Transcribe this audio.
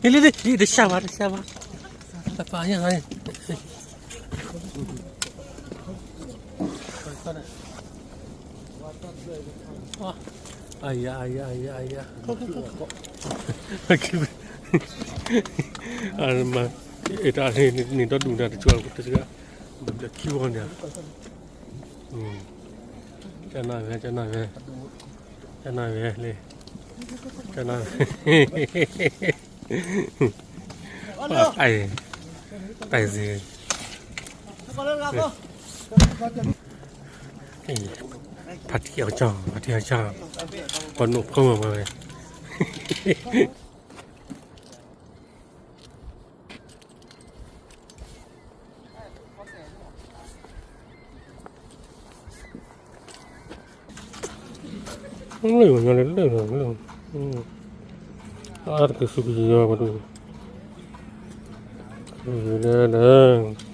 လံ လံ လံ တၢ်ဆါဘၣ် တၢ်ဆါဘၣ်, တၢ်ပာ်ညါ, အယၤ အယၤ အယၤ အယၤ, အမၤ, တၢ်န့ၣ်ဒီဒူၣ်န့ၣ် တဆိးတစှၤ, ဘျၢခံဝီန့ၣ်, ကနၣ်ဝဲ ကနၣ်ဝဲ, ကနၣ်ဝဲလံ, ကနၣ်ဝဲ, ပၢ်, ပၢ်စ့, ဖါတံၢ်အီၣ်ကၠီ, ဖါတံၢ်အီၣ်ကၠီ, ပှၤနိၣ်ဖိမၤဝဲ လၢညါလၢလၢလၢ, အါတက့ၢ်စူးကယံၤယီၤပှၤဒိၣ်, လၢလၢ